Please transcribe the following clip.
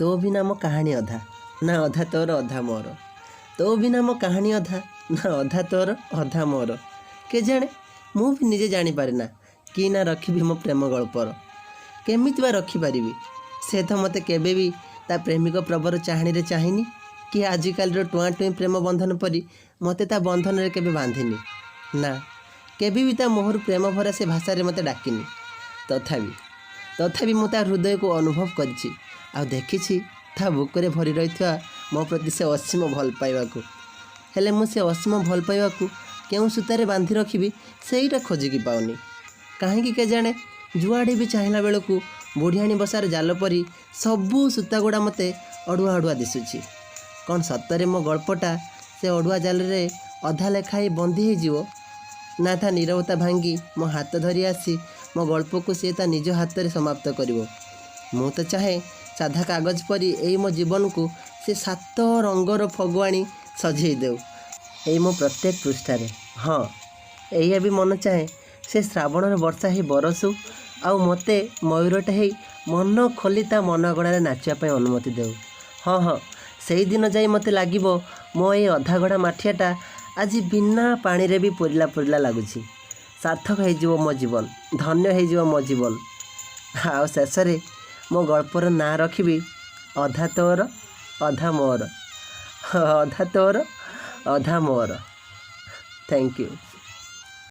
ତୋ ବିନା ମୋ କାହାଣୀ ଅଧା, ନା ଅଧା ତୋର ଅଧା ମୋର। ତୋ ବିନା ମୋ କାହାଣୀ ଅଧା, ନା ଅଧା ତୋର ଅଧା ମୋର। କେଜାଣେ, ମୁଁ ବି ନିଜେ ଜାଣିପାରେ ନା କି ନା ରଖିବି ମୋ ପ୍ରେମ ଗଳ୍ପର। କେମିତି ବା ରଖିପାରିବି? ସେ ତ ମୋତେ କେବେ ବି ତା ପ୍ରେମିକ ପ୍ରବର ଚାହାଣୀରେ ଚାହିଁନି କି ଆଜିକାଲିର ଟୁଆଁ ଟୁଇଁ ପ୍ରେମ ବନ୍ଧନ ପରି ମୋତେ ତା ବନ୍ଧନରେ କେବେ ବାନ୍ଧିନି। ନା, କେବେ ବି ତା ମୁହଁରୁ ପ୍ରେମ ଭରା ସେ ଭାଷାରେ ମୋତେ ଡାକିନି। ତଥାପି ମୁଁ ତା ହୃଦୟକୁ ଅନୁଭବ କରିଛି ଆଉ ଦେଖିଛି ତା ବୁକୁରେ ଭରି ରହିଥିବା ମୋ ପ୍ରତି ସେ ଅସୀମ ଭଲ ପାଇବାକୁ। ହେଲେ ମୁଁ ସେ ଅସୀମ ଭଲ ପାଇବାକୁ କେଉଁ ସୂତାରେ ବାନ୍ଧି ରଖିବି, ସେଇଟା ଖୋଜିକି ପାଉନି। କାହିଁକି କେଜାଣେ, ଯୁଆଡ଼େ ବି ଚାହିଁଲା ବେଳକୁ ବୁଢ଼ିଆଣୀ ବସାର ଜାଲ ପରି ସବୁ ସୂତାଗୁଡ଼ା ମୋତେ ଅଡ଼ୁଆ ଅଡ଼ୁଆ ଦିଶୁଛି। କ'ଣ ସତରେ ମୋ ଗଳ୍ପଟା ସେ ଅଡ଼ୁଆ ଜାଲରେ ଅଧା ଲେଖା ହେଇ ବନ୍ଦି ହେଇଯିବ, ନା ତା ନୀରବତା ଭାଙ୍ଗି ମୋ ହାତ ଧରି ଆସି ମୋ ଗଳ୍ପକୁ ସେ ତା ନିଜ ହାତରେ ସମାପ୍ତ କରିବ? ମୁଁ ତ ଚାହେଁ, ସାଧା କାଗଜ ପରି ଏଇ ମୋ ଜୀବନକୁ ସେ ସାତ ରଙ୍ଗର ଫଗୁଆଣି ସଜେଇ ଦେଉ ଏଇ ମୋ ପ୍ରତ୍ୟେକ ପୃଷ୍ଠାରେ। ହଁ, ଏଇଆ ବି ମନ ଚାହେଁ, ସେ ଶ୍ରାବଣର ବର୍ଷା ହେଇ ବରସୁ ଆଉ ମୋତେ ମୟୂରଟେ ହେଇ ମନ ଖୋଲି ତା ମନ ଅଗଣାରେ ନାଚିବା ପାଇଁ ଅନୁମତି ଦେଉ। ହଁ, ସେଇଦିନ ଯାଇ ମୋତେ ଲାଗିବ ମୋ ଏଇ ଅଧାଗଢ଼ା ମାଠିଆଟା ଆଜି ବିନା ପାଣିରେ ବି ପୂରିଲା ପୂରିଲା ଲାଗୁଛି। ସାର୍ଥକ ହେଇଯିବ ମୋ ଜୀବନ, ଧନ୍ୟ ହେଇଯିବ ମୋ ଜୀବନ। ଆଉ ଶେଷରେ ମୋ ଗଳ୍ପର ନାଁ ରଖିବି, ଅଧା ତୋର ଅଧା ମୋର, ଅଧା ତୋର ଅଧା ମୋର। Thank you.